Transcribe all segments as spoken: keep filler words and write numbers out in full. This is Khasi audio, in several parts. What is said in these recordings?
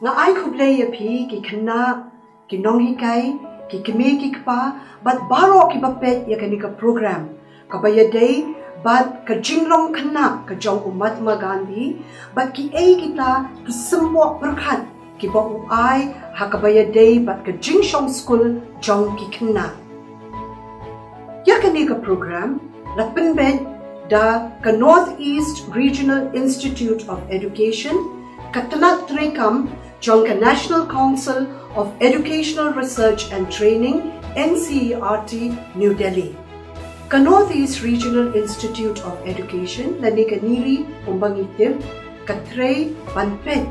Nga ai khublei ïa phi ki khynnah, ki nonghikai, ki kmie ki kpa, bad baroh kiba peit ïa kane ka program, kaba ïadei bad ka jinglong khynnah ka jong u Mahatma Gandhi, bad kiei kita ki symboh pyrkhat kiba u ai ha kaba ïadei bad ka jingshong skul jong ki khynnah. Ïa kane ka program la pynbeit da ka North East Regional Institute of Education, ka tnat treikam jong ka National Council of Educational Research and Training, N C E R T, New Delhi. Ka North East Regional Institute of Education, lane ka NERI kumba ngi tip, ka trei ban peit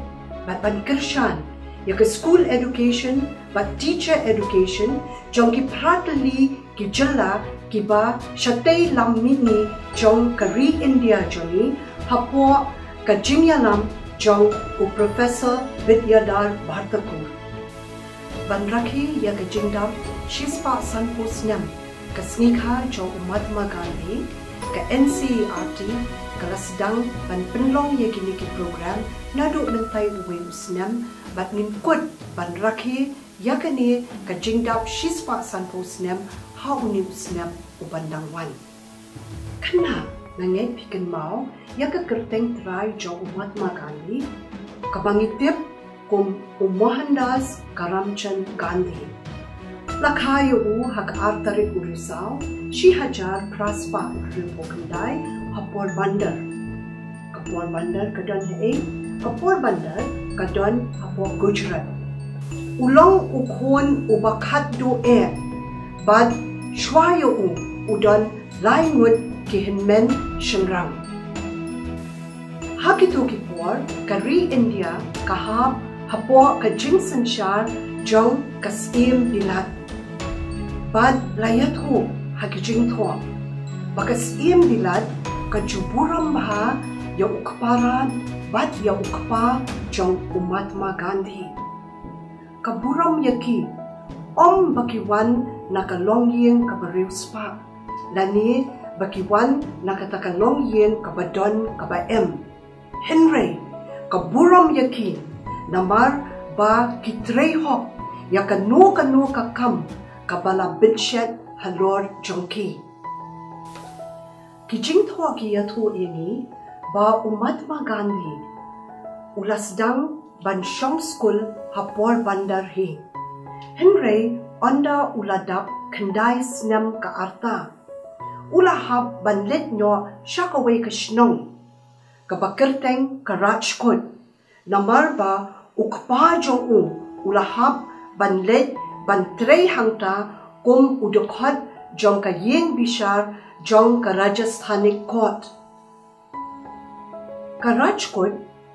bad ban kyrshan ïa ka school education bad teacher education jong ki phra tylli ki jylla kiba shatei lam mihngi jong ka ri India jong ngi, hapoh ka jingïalam jong u Professor Vidyadhar Bhartakur. Ban rakhe ïa ka jingdap shispah sanphew snem ka sngi kha jong u Mahatma Gandhi, ka N C E R T ka la sdang ban pynlong ïa kine ki program naduh mynta uwei u snem, bad ngin kut ban rakhe ïa kane ka jingdap shispah sanphew snem ha une u snem u ban dang wan. Khynnah, nga ngeit phi kynmaw ïa ka kyrteng trai jong u Mahatma Gandhi, kaba ngi tip kum u Mohandas Karamchand Gandhi. La kha ïa u ha ka ar tarik u Risaw, shi hajar phra spah hynriewphew khyndai, ha Porbandar. Ka Porbandar ka don haei? Ka Porbandar ka don hapoh Gujarat. U long u khun uba khatduh eh, bad shuwa ïa u, u don lai ngut ki hynmen shynrang. Ha kito ki por, ka ri India ka hap hapoh ka jingsynshar jong ka Syiem Bilat. Bad la ïathuh ha ki jingthoh ba ka Syiem Bilat ka ju burom bha ïa u kpa Raj bad ïa u kpa jong u Mahatma Gandhi. Ka burom ïa ki, ym ba ki wan na ka longïing kaba riewspah, lane ba ki wan na kata ka longïing kaba don kaba em. Hynrei ka burom ïa ki namar ba ki trei hok ïa kano kano ka kam kaba la bynshet halor jong ki. Ki jingthoh ki ïathuh ïa ngi ba u Mahatma Gandhi u la sdang ban shong skul ha Porbandar hi. Hynrei ynda u la dap khyndai snem ka rta, u la hap ban leit noh sha kawei ka shnong kaba kyrteng ka Rajkot. Namar ba u kpa jong u u la hap ban leit ban trei hangta kum u dkhot jong ka ïing bishar jong ka Rajasthani Court. Ka Rajkot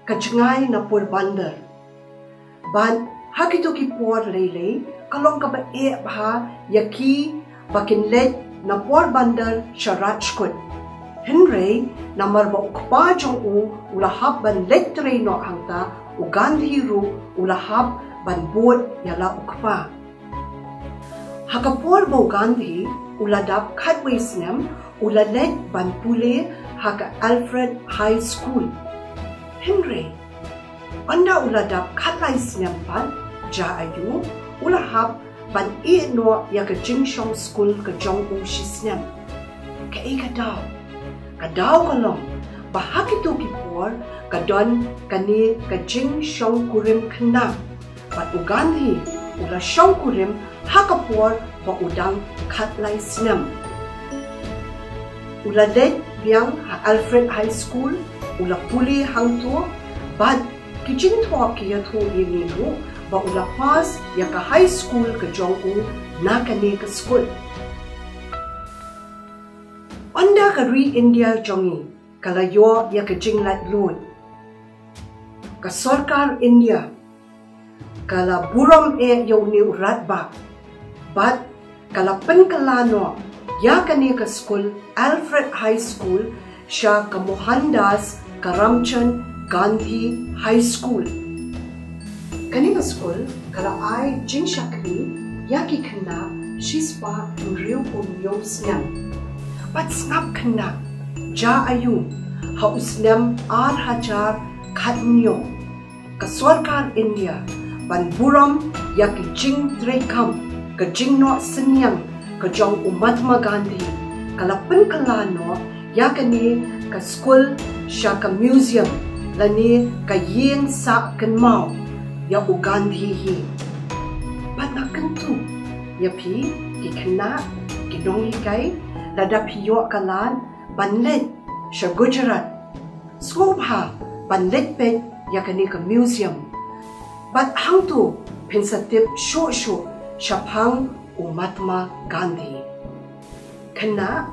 ka jngai na Porbandar. Bad ha kito ki por lei lei ka long kaba eh bha ïa ki ba kin leit na Porbandar sha Rajkot. Hynrei namar ba u kpa jong u u la hap ban leit trei noh hangta, u Gandhi ruh u la hap ban bud ïa la u kpa. Ha ka por ba u Gandhi u la dap khatwei snem, u la leit ban pule ha ka Alfred High School. Hynrei ynda u la dap khatlai snem pat, ja aïu, u la hap ban ïeh noh ïa ka jingshong skul ka jong u shisnem. Kaei ka daw? Ka daw ka long ba ha kito ki por ka don kane ka jingshongkurim khynnah. Bad u Gandhi u la shongkurim ha ka por ba u dang khatlai snem. U la leit biang ha Alfred High School, u la pule hangto, bad ki jingthoh ki ïathuh ïa ngi ruh ba u la pass ïa ka high school ka jong u na kane ka skul. Ynda ka ri India jong ngi ka la ïoh ïa ka jinglaitluid, ka sorkar India ka la burom eh ïa une u radbah, bad ka la pynkylla noh ïa kane ka skul Alfred High School sha ka Mohandas Karamchand Gandhi High School. Kane ka skul ka la ai jingshakri ïa ki khynnah shispah hynriewphew hynñiew snem. Bad sngap khynnah, ja aïu, ha u snem ar hajar khathynñiew, ka sorkar India ban burom ïa ki jingtreikam, ka jingnoh synñiang ka jong u Mahatma Gandhi, ka la pynkylla noh ïa kane ka skul sha ka museum lane ka ïing sah kynmaw ïa u Gandhi hi. Bad nga kyntu ïa phi ki khynnah, ki nonghikai, lada phi ïoh ka lad ban leit sha Gujarat, sngewbha ban leit peit ïa kane ka museum. Bad hangto phin sa tip shuh shuh shaphang u Mahatma Gandhi. Khynnah,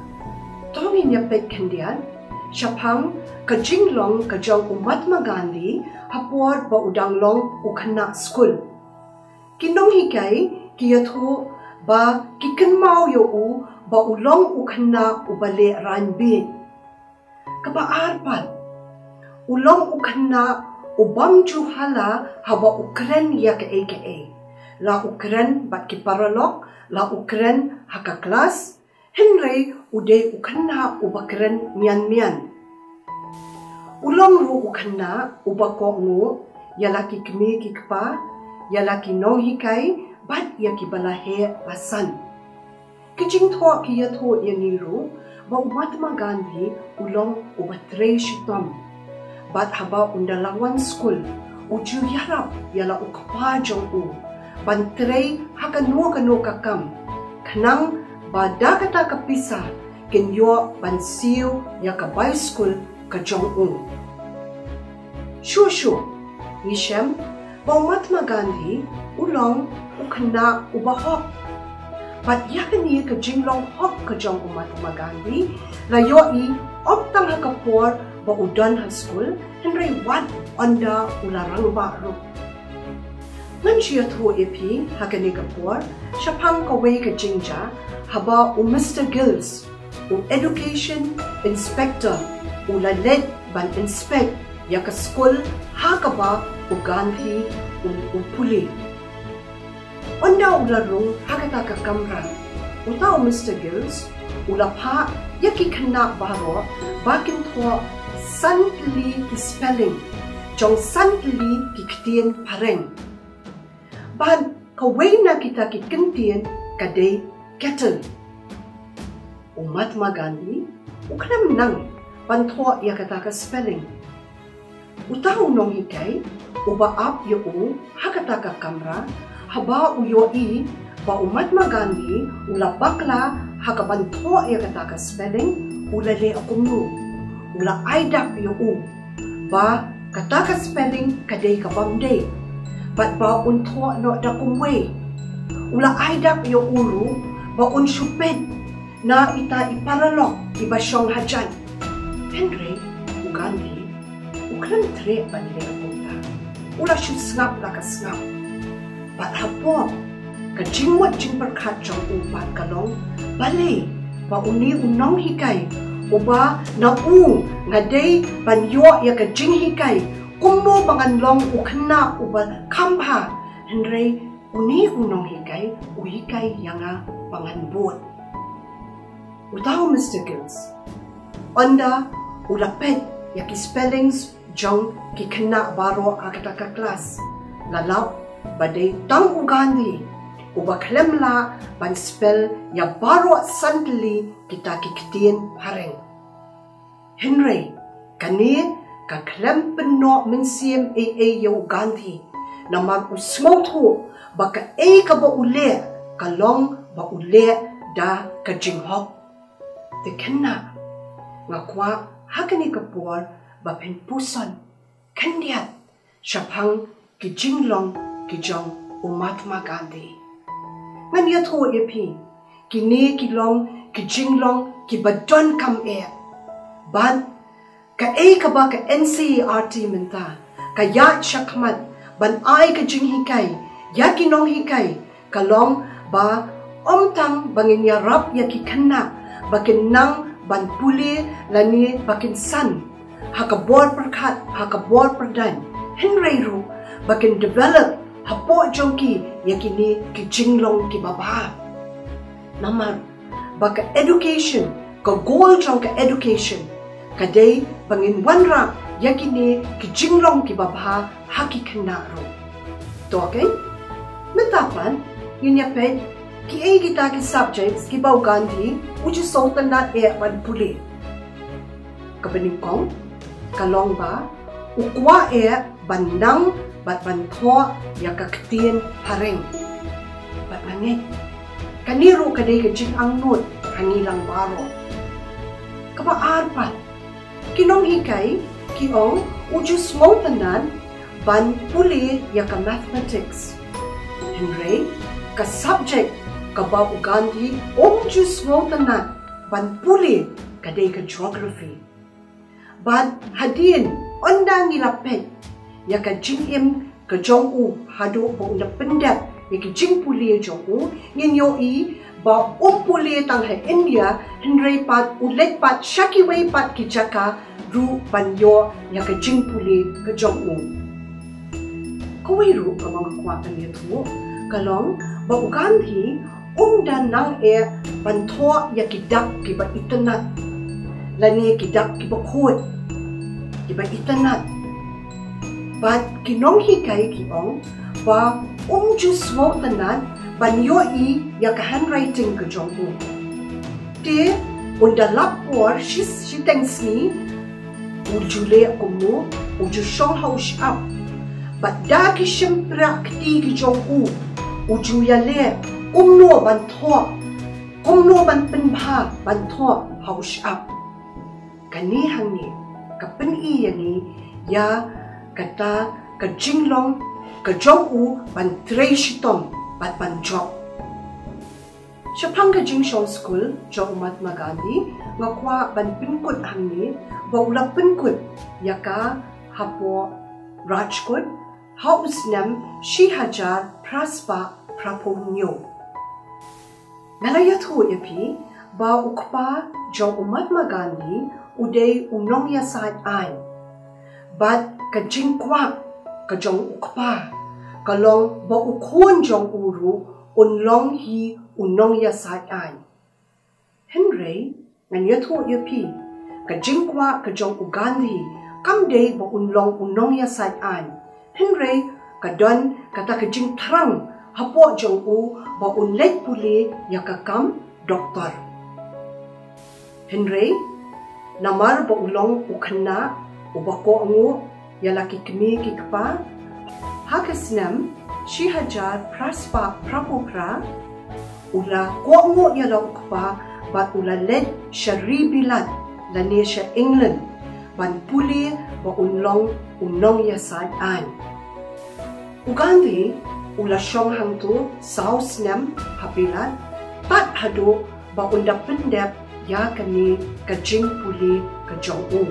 to ngin ïa peit khyndiat shaphang ka jinglong ka jong u Mahatma Gandhi ha por ba u dang long u khynnah skul. Ki nonghikai ki ïathuh ba ki kynmaw ïa u ba u long u khynnah uba leh rain biej. Kaba ar pat, u long u khynnah u bym ju hala haba u kren ïa kaei kaei. La u kren bad ki paralok, la u kren ha ka klas, hynrei u dei u khynnah uba kren mian mian. U long ruh u khynnah uba kohnguh ïa la ki kmie ki kpa, ïa la ki nonghikai bad ïa kiba la heh ba san. Ki jingthoh ki ïathuh ïa ngi ruh ba u Mahatma Gandhi u long uba trei shitom. Bad haba un da la wan skul, u ju ïarap ïa la u kpa jong u ban trei ha kano kano ka kam, khnang ba da kata ka pisa kin ïoh ban siew ïa ka bai skul ka jong u. Shuh shuh ngi shem ba u Mahatma Gandhi u long u khynnah uba hok. Bad ïa kane ka jinglong hok ka jong u Mahatma Gandhi la ïohi ym tang ha ka por ba u don ha skul, hynrei wat ynda u la rangbah ruh. Ngan shu ïathuh ïa phi ha kane ka por shaphang kawei ka jingjia haba u Mister Gills, u education inspector, u la leit ban inspect ïa ka skul ha kaba u Gandhi u, u pule. Ynda u la rung ha kata ka kamra, uta u Mister Gills u la phah ïa ki khynnah baroh ba kin thoh san tylli ki spelling jong san tylli ki ktien phareng. Bad kawei na kita ki kyntien ka dei kettle. U Mahatma Gandhi u khlem nang ban thoh ïa kata ka spelling. Uta u nonghikai uba ap ïa u ha kata ka kamra, haba u ïohi ba u Mahatma Gandhi u la bakla ha kaban thoh ïa kata ka spelling, u la leh kumno? U la ai dak ïa u ba kata ka spelling ka dei kabym dei, bad ba un thoh noh da kumwei. U la ai dak ïa u ruh ba un shu peit na ita i paralok iba shong hajan. Hynrei u Gandhi u khlem treh ban leh kumta. U la shu sngap la ka sngap. Bad hapoh ka jingmut jingpyrkhat jong u pat ka long, balei ba une u nonghikai uba na u nga dei ban ïoh ïa ka jinghikai kumno ba ngan long u khynnah uba kham bha, hynrei une u nonghikai u hikai ïa nga ba ngan bud. Uta u Mister Gills, ynda u la peit ïa ki spellings jong ki khynnah baroh ha kata ka klas, la lap ba dei tang u Gandhi uba khlem lah ban spell ïa baroh san tylli kita ki ktien phareng. Hynrei kane ka khlem pynnoh mynsiem ei ei ïa u Gandhi, namar u sngewthuh ba kaei kaba u leh ka long ba u leh da ka jinghok. Te khynnah, nga kwah ha kane ka por ba phin puson khyndiat shaphang ki jinglong ki jong u Mahatma Gandhi. Ngan ïathuh ïa phi, kine ki long ki jinglong kiba donkam eh. Bad kaei kaba ka N C E R T mynta ka ïaid shakhmat ban ai ka jinghikai ïa ki nonghikai ka long ba ym tang ba ngin ïarap ïa ki khynnah ba kin nang ban pule lane ba kin san ha ka bor pyrkhat, ha ka bor pyrdaiñ, hynrei ruh ba kin develop hapoh jong ki ïa kine ki jinglong kiba bha. Namar ba ka education, ka goal jong ka education ka dei ba ngin wanrah ïa kine ki jinglong kiba bha ha ki khynnah ruh. To keiñ, mynta pat ngin ïa peit kiei kita ki subjects kiba u Gandhi u ju sngewtynnad eh ban pule. Kaba nyngkong ka long ba u kwah eh ban nang bad ban thoh ïa ka ktien phareng. Bad nga ngeit kane ruh ka dei ka jingangnud ha ngi lang baroh. Kaba ar pat, ki nonghikai ki ong u ju sngewtynnad ban pule ïa ka mathematics. Hynrei ka subject kaba u Gandhi um ju sngewtynnad ban pule ka dei ka geography. Bad hadien ynda ngi la peit ïa ka jingim ka jong u haduh ba u la pyndep ïa ki jingpule jong u, ngin ïohi ba um pule tang ha India, hynrei pat u leit pat sha kiwei pat ki jaka ruh ban ïoh ïa ka jingpule ka jong u. Kawei ruh kaba nga kwah ban ïathuh ka long ba u Gandhi um da nang eh ban thoh ïa ki dak kiba itynnad lane ki dak kiba khuid kiba itynnad. Bad ki nonghikai ki ong ba um ju sngewtynnad ban ïohi ïa ka handwriting ka jong u. Te ynda lap por shi, shiteng sngi u ju leh kumno, u ju shong ha u shyiap. Bad da ki shympriah kti ki jong u u ju ïaleh kumno ban thoh, kumno ban pynbha ban thoh ha u shyiap. Kane hangne ka pyni ïa ngi ïa kata ka jinglong ka jong u ban trei shitom bad ban jop. Shaphang ka jingshong skul jong u Mahatma Gandhi, nga kwah ban pynkut hangne ba u la pynkut ïa ka hapoh Rajkot ha u snem shi hajar phra spah phraphew hynñiew. Nga la ïathuh ïa phi ba u kpa jong u Mahatma Gandhi u dei u nongïasaid aiñ. Bad ka jingkwah ka jong u kpa ka long ba u khun jong u ruh un long hi u nongïasaid aiñ. Hynrei ngan ïathuh ïa phi, ka jingkwah ka jong u Gandhi kam dei ba un long u nongïasaid aiñ. Hynrei ka don kata ka jingthrang hapoh jong u ba un leit pule ïa ka kam doktor. Hynrei namar ba u long u khynnah uba kohnguh ïa la ki kmie ki kpa, ha ka snem shi hajar phra spah phraphew phra u la kohnguh ïa la u kpa bad u la leit sha ri Bilat lane sha England ban pule ba un long u nongïasaid aiñ. U Gandhi u la shong hangto saw snem ha Bilat, tad haduh ba un da pyndep ïa kane ka jingpule ka jong u.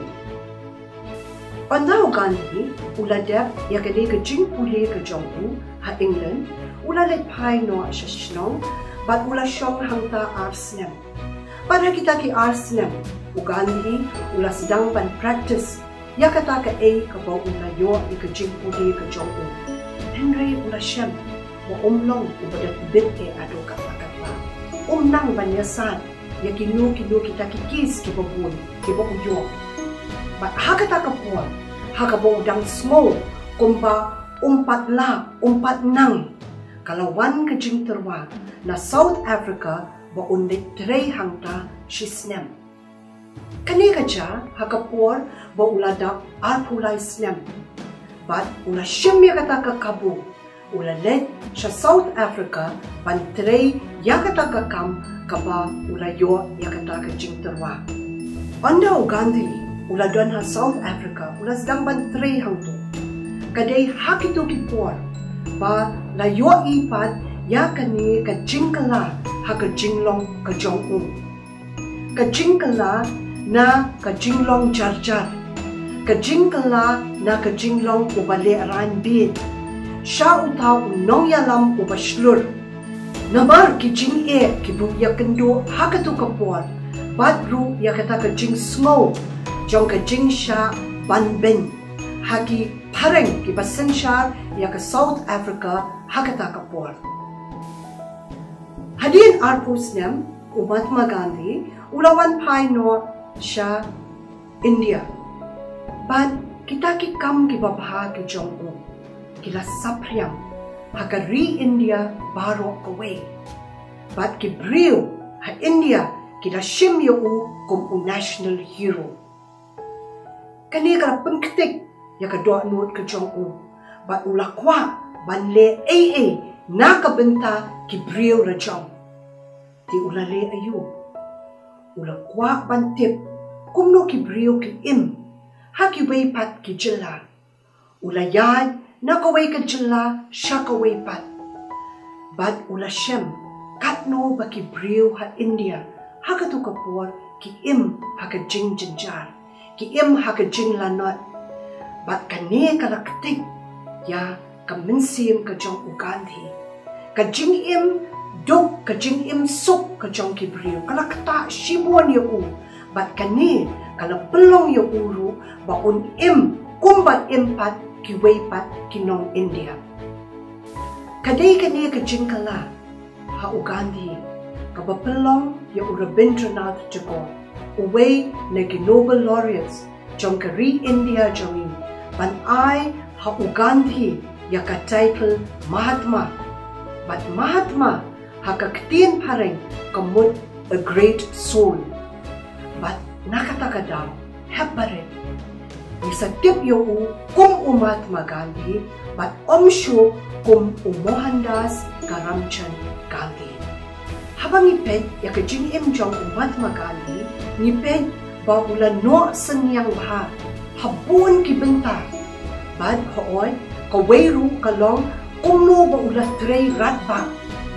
Ynda u Gandhi u la dep ïa kane ka jingpule ka jong u ha England, u la leit phai noh sha shnong bad u la shong hangta ar snem. Bad ha kita ki ar snem u Gandhi u la sdang ban practice ïa kata kaei kaba u la ïoh ïa ka jingpule ka jong u. Hynrei u la shem ba um long uba da tbit eh haduh katta katta. Um nang ban ïasaid ïa kino kino kita ki case kiba bun kiba u ïoh. Bad ha kata ka por ha kaba u dang sngew kumba um pat lah, um pat nang, ka la wan ka jingtyrwa na South Africa ba un leit trei hangta shi snem. Kane ka jia ha ka por ba u la dap arphew lai snem. Bad u la shim ïa kata ka kabu, u la leit sha South Africa ban trei ïa kata ka kam kaba u la ïoh ïa kata ka jingtyrwa. Ynda u Gandhi u la don ha South Africa u la sdang ban trei hangto. Ka dei ha kito ki por ba la ïohi pat ïa kane ka jingkylla ha ka jinglong ka jong u. Ka jingkylla na ka jinglong jarjar, ka jingkylla na ka jinglong uba lehraiñ bieit sha uta u nongïalam uba shlur. Namar ki jingeh kiba u ïakynduh ha kato ka por bad ruh ïa kata ka jingsngew jong ka jingshah ban beiñ ha ki phareng kiba synshar ïa ka South Africa ha kata ka por. Hadien arphew snem u Mahatma Gandhi u la wan phai noh sha India. Bad Kita ki kam ki babha ki jong u ki la saphriang ha ka ri India baroh kawei. Bad ki briew ha India ki la shim ïa u kum u national hero. Kane ka la pynktik ïa ka dohnud ka jong u, bad u la kwah ban leh ei ei na ka bynta ki briew la jong. Te u la leh aïu? U la kwah ban tip kumno ki briew ki im ha kiwei pat ki jylla. U la ïaid na kawei ka jylla sha kawei pat, bad u la shem katno ba ki briew ha India ha katu ka por ki im ha ka jingjynjar, ki im ha ka jinglanot. Bad kane ka la ktik ïa ka mynsiem ka jong u Gandhi. Ka jingim duk, ka jingim suk ka jong ki briew ka la ktah shibun ïa u. Bad kane ka la pynlong ïa u ruh ba un im kumba im pat kiwei pat ki nong India. Ka dei kane ka jingkylla ha u Gandhi kaba pynlong ïa u Rabindranath Tagore, uwei na ki Nobel Laureates jong ka ri India jong ngi, ban ai ha u Gandhi ïa ka title Mahatma. Bad Mahatma ha ka ktien phareng ka mut a great soul. Bad na kata ka daw, hep barit, ngi sa tip ïa u kum u Mahatma Gandhi, bad ym shuh kum u Mohandas Karamchand Gandhi. Haba ngi peit ïa ka jingim jong u Mahatma Gandhi, ngi peit ba u la noh synñiang bha ha bun ki bynta. Bad hooid, kawei ruh ka long kumno ba u la trei radbah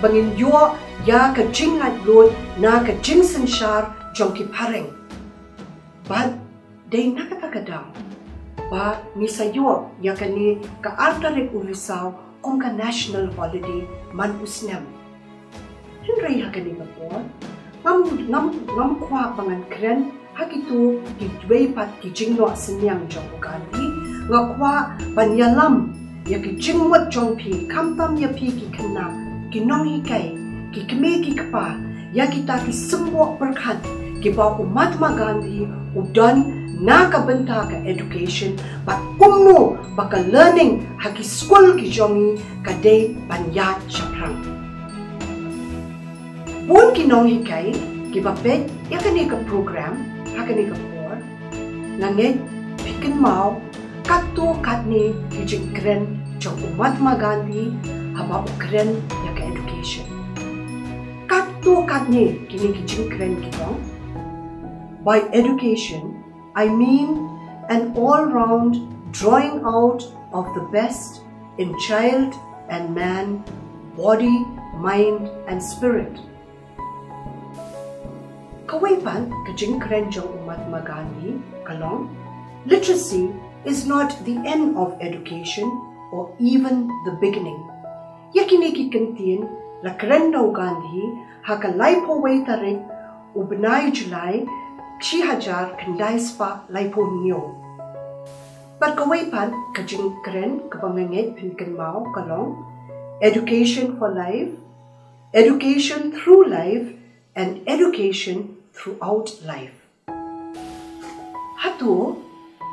ba ngin ïoh ïa ka jinglaitluid na ka jingsynshar jong ki phareng. Bad dei na kata ka daw ba ngi sa ïoh ïa kane ka ar tarik u Risaw kum ka national holiday man u snem. Hynrei ha kane ka por ngam, ngam, ngam kwah ba ngan kren ha kito kiwei pat ki jingnoh synñiang jong u Gandhi. Nga kwah ban ïalam ïa ki jingmut jong phi, khamtam ïa phi ki khynnah, ki nonghikai, ki kmie ki kpa, ïa kita ki symboh pyrkhat kiba u Mahatma Gandhi u don na ka bynta ka education, bad kumno ba ka learning ha ki skul ki jong ngi ka dei ban ïaid shaphrang. Bun ki nonghikai kiba peit ïa kane ka program ha kane ka por, nga ngeit phi kynmaw katto katne ki jingkren jong u Mahatma Gandhi haba u kren ïa ka education. Katto katne kine ki jingkren ki ong, by education I mean an all-round drawing out of the best in child and man, body, mind and spirit. Kawei pat ka jingkren jong u Mahatma Gandhi ka long, literacy is not the end of education or even the beginning. Ïa kine ki kyntien la kren da u Gandhi ha ka laiphew wei tarik u bnai July, shi hajar khyndai spah laiphew hynñiew. Bad kawei pat ka jingkren kaba nga ngeit phin kynmaw ka long, education for life, education through life and education throughout life. Hato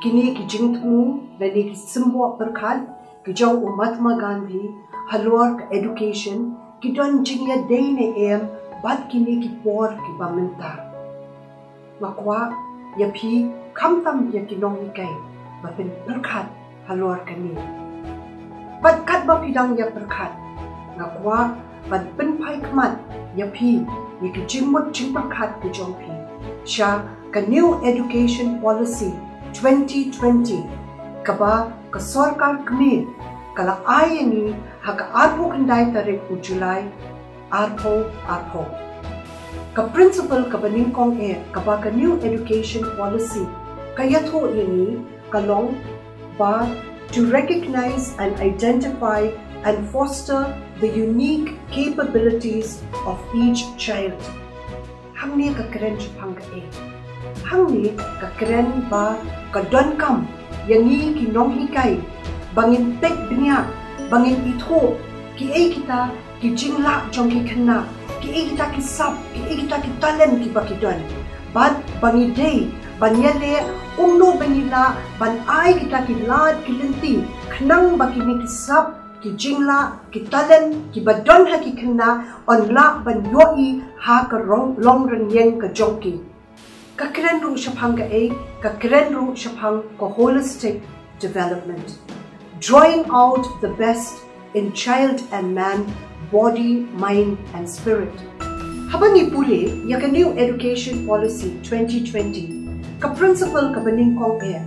kine ki jingthmu lane ki symboh pyrkhat ki jong u Mahatma Gandhi halor ka education ki don jingïadei ne em bad kine ki por kiba mynta? Nga kwah ïa phi khamtam ïa ki nonghikai ba phin pyrkhat halor kane. Bad katba phi dang ïa pyrkhat, nga kwah ban pynphai khmat ïa phi ïa ki jingmut jingpyrkhat ki jong phi sha ka New Education Policy twenty twenty, kaba ka sorkar kmie ka la ai ïa ngi ha ka arphew khyndai tarik u July, arphew arphew. Ka principle kaba nyngkong eh kaba ka New Education Policy ka ïathuh ïa ngi ka long ba to recognize and identify and foster the unique capabilities of each child. Hangne ka kren shaphang kaei? Hangne ka kren ba ka donkam ïa ngi ki nonghikai ba ngin peit bniah, ba ngin ithuh kiei kita ki jinglah jong ki khynnah, kiei kita ki sap, kiei kita ki talent kiba ki don. Bad ba ngi dei Ban ïaleh kumno ba ngi lah ban ai kita ki lad ki lynti khnang ba kine ki sap, ki jinglah, ki talent kiba don ha ki khynnah yn lah ban ïohi ha ka rong, long rynïeng ka jong ki. Ka kren ruh shaphang kaei? Ka kren ruh shaphang ka holistic development, drawing out the best in child and man, body, mind and spirit. Haba ngi pule ïa ka New Education Policy twenty twenty, ka principle kaba nyngkong eh,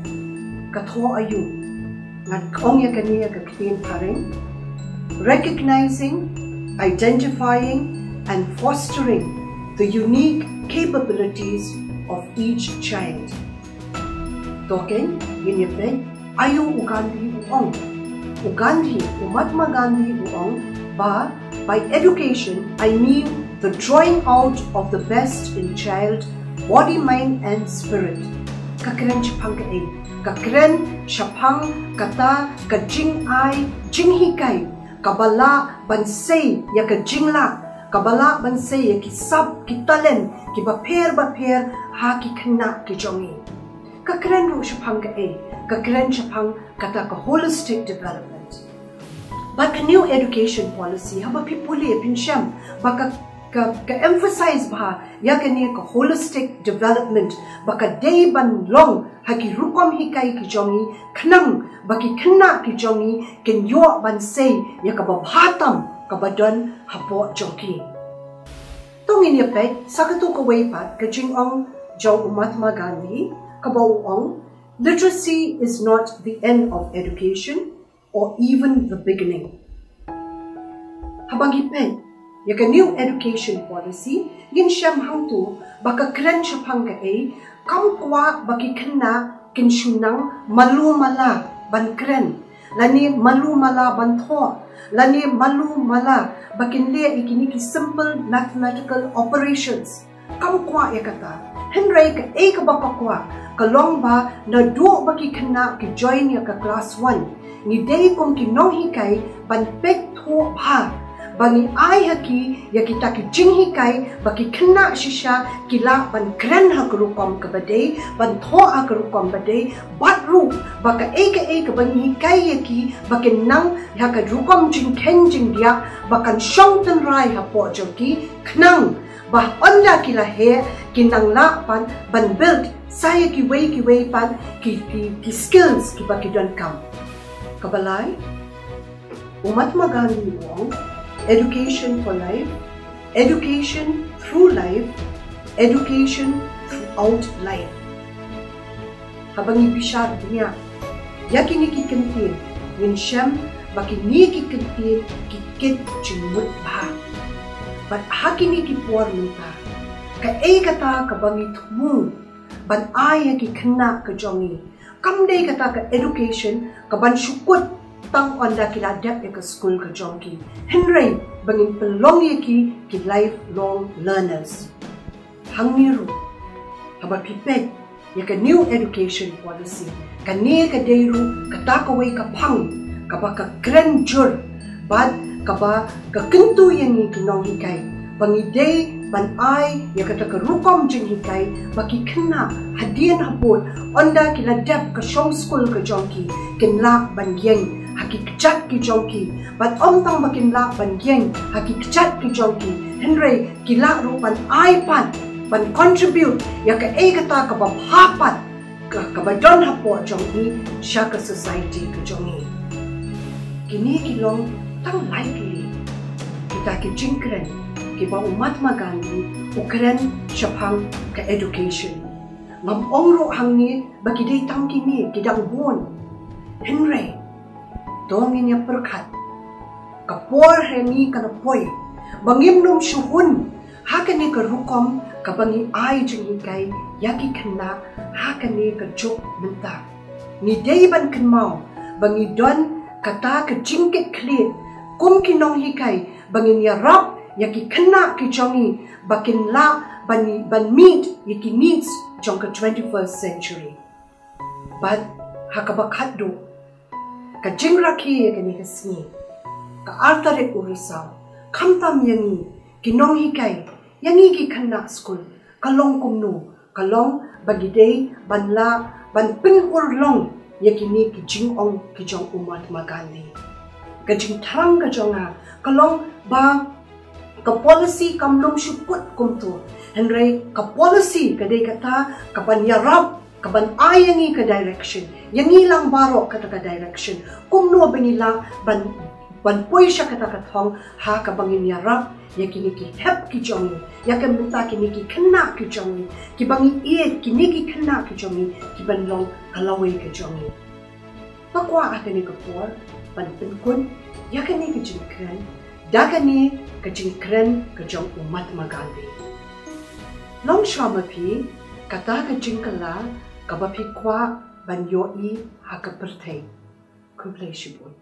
ka thoh aïu? Ngan ong ïa kane ïa ka ktien phareng: recognizing, identifying and fostering the unique capabilities of each child. To kein, ngin ïa peit aïu u Gandhi u ong. U Gandhi, u Mahatma Gandhi u ong ba, "By education, I mean the drawing out of the best in child, body, mind and spirit." Ka kren shaphang kaei? Ka kren shaphang kata ka jingai jinghikai kaba lah ban sei ïa ka jinglah, kaba lah ban sei ïa ki sap, ki talent kiba pher bapher ha ki khynnah ki jong ngi. Ka kren ruh shaphang kaei? Ka kren shaphang kata ka holistic development. Bad ka New Education Policy, haba phi pule phin shem ba ka, ka, ka emphasize bha ïa kane ka holistic development, ba ka dei ban long ha ki rukom hikai ki jong ngi khnang ba ki khynnah ki jong ngi kin ïoh ban sei ïa kaba bha tam kaba don hapoh jong ki. To ngin ïa peit sa katto kawei pat ka jingong jong u Mahatma Gandhi, kaba u ong, "Literacy is not the end of education or even the beginning." Haba ngi peit ïa ka New Education Policy, ngin shem hangto ba ka kren shaphang kaei? Kam kwah ba ki khynnah kin shu nang malu mala ban kren, lane malu mala ban thoh, lane malu mala ba kin leh ïa kine ki simple mathematical operations. Kam kwah ïa kata. Hynrei kaei kaba ka kwah ka long ba naduh ba ki khynnah ki join ïa ka class one, ngi dei kum ki nonghikai ban peit thuh bha, ba ngi ai ha ki ïa kita ki jinghikai ba ki khynnah shisha ki lah ban kren ha ka rukom kaba dei, ban thoh ha ka rukom ba dei, bad ruh ba kaei kaei kaba ngi hikai ïa ki ba kin nang ha ka rukom jingkheiñ jingdiah ba kan shong tynrai hapoh jong ki, khnang ba ynda ki la heh ki nang lah ban, ban build sa ïa kiwei kiwei pat ki, ki, ki skills kiba ki donkam. Kaba lai, u Mahatma Gandhi u ong, "Education for life, education through life, education throughout life." Haba ngi bishar bniah ïa kine ki kyntien, ngin shem ba kine ki kyntien ki kit jingmut bha. Bad ha kine ki por mynta, kaei kata kaba ngi thmu ban ai ïa ki khynnah ka jong ngi, kam dei kata ka education kaban shu kut tang ynda ki la dep ïa ka skul ka jong ki, hynrei ba ngin pynlong ïa ki ki lifelong learners. Hangne ruh, haba phi peit ïa ka New Education Policy, kane ka dei ruh kata kawei ka phang kaba ka kren jur bad kaba ka kyntu ïa ngi ki nonghikai ba ngi dei ban ai ïa kata ka rukom jinghikai ba ki khynnah hadien habud, ynda ki la dep ka shong skul ka jong ki, kin lah ban ïeng ha ki kjat ki jong ki. Bad ym tang ba kin lah ban ïeng ha ki kjat ki jong ki, hynrei ki lah ruh ban ai pat, ban contribute ïa kaei kata kaba bha pat ka, kaba don hapoh jong ngi sha ka society ka jong ngi. Kine ki long tang lai tylli kita ki jingkren kiba u Mahatma Gandhi u kren shaphang ka education. Ngam ong ruh hangne ba ki dei tang kine, ki dang bun. Hynrei to ngin ïa pyrkhat, ka por ha ngi ka la poi ba ngim nym shu hun ha kane ka rukom kaba ngi ai jinghikai ïa ki khynnah ha kane ka juk mynta. Ngi dei ban kynmaw ba ngi don kata ka jingkitkhlieh kum ki nonghikai ba ngin ïarap ïa ki khynnah ki jong ngi ba kin lah ban, ban meet ïa ki needs jong ka twenty-first century. Bad ha kaba khatduh, ka jingrakhe ïa kane ka sngi, ka ar tarik u Risaw, khamtam ïa ngi ki nonghikai, ïa ngi ki khynnah skul, ka long kumno? Ka long ba ki dei ban lah ban pynurlong ïa kine ki jingong ki jong u Mahatma Gandhi. Ka jingthrang ka jong nga ka long ba ka policy kam long shu kut kumto, hynrei ka policy ka dei kata ka ban ïarap, ka ban ai ïa ngi ka direction, ïa ngi lang baroh kata ka direction kumno ba ngi lah ban ban poi sha kata ka thong ha kaba ngin ïarap ïa kine ki hep ki jong ngi, ïa ka mynta kine ki khynnah ki jong ngi, kiba ngi ïeit, kine ki khynnah ki jong ngi kiban long ka lawei ka jong ngi. Nga kwah ha kane ka por ban pynkut ïa kane ka jingkren da kane ka jingkren ka jong u Mahatma Gandhi. Long shuwa ma phi kata ka jingkylla kaba phi kwah ban ïohi ha ka pyrthei. Khublei shibun.